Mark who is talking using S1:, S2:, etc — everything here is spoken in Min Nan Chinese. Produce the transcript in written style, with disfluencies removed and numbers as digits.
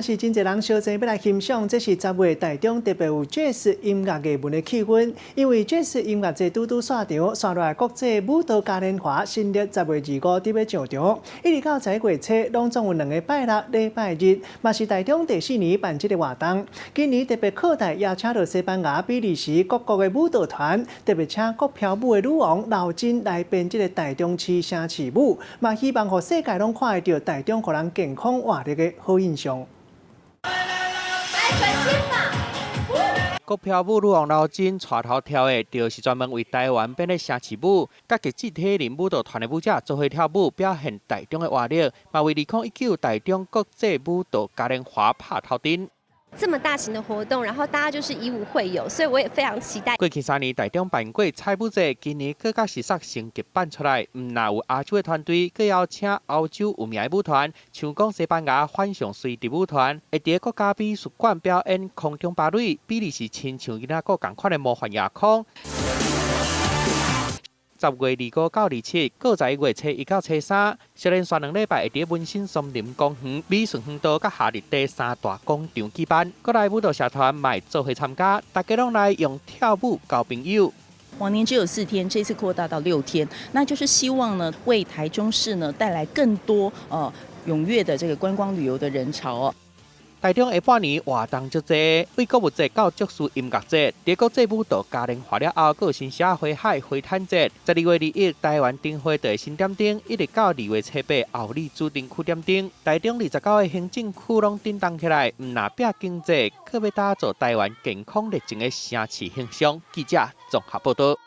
S1: 是真濟人相爭欲來欣賞，這是10月台中特別有爵士音樂藝文的氣氛。因為爵士音樂節拄拄煞場，紲落來國際舞蹈嘉年華新曆10月25佇欲上場，一直到11月初，攏總有兩个拜六、禮拜日，嘛是台中第四年辦這个活動。今年特別擴大邀請著西班牙、比利時各國的舞蹈團，特別請國飄舞的女王劉真來編這个台中市城市舞，嘛希望予世界攏看會著台中予人健康活力的好印象。
S2: 國飄舞女王劉真帶頭跳的，就是專門為台灣編的城市舞，佮極致體能舞蹈團的舞者做伙跳舞，表現台中的活力，嘛為2019台中國際舞蹈嘉年華拍頭陣。
S3: 這麼大型的活動，然後大家就是以舞會友，所以我也非常期待。
S2: 過去3年台中辦過彩舞節，今年閣較是煞升級辦出來，毋但有亞洲的團隊，閣邀請歐洲有名的舞團，像講西班牙反常隨的舞團，會佇國家美術館表演空中芭蕾，比利時親像囡仔閣仝款的魔幻夜空。10月25到27，閣11月初一到初三，接連續2禮拜會佇文心松林公園、美術園道佮夏日地三大廣場舉辦。國內舞蹈社團嘛會做伙參加，大家攏來用跳舞交朋友。
S4: 往年只有4天，這次擴大到6天，那就是希望呢，為台中市呢帶來更多踴躍的這個觀光旅遊的人潮哦。
S2: 台中下半年活動足濟，對購物節到爵士音樂節，佇國際舞蹈嘉年華了後，閣有新社花海花毯節。12月21，台灣燈會的新點燈，一直到2月初八后里主燈區點燈。台中29個行政區攏震動起來，毋但拼經濟，閣欲打造台灣健康熱情的城市形象。記者綜合報道。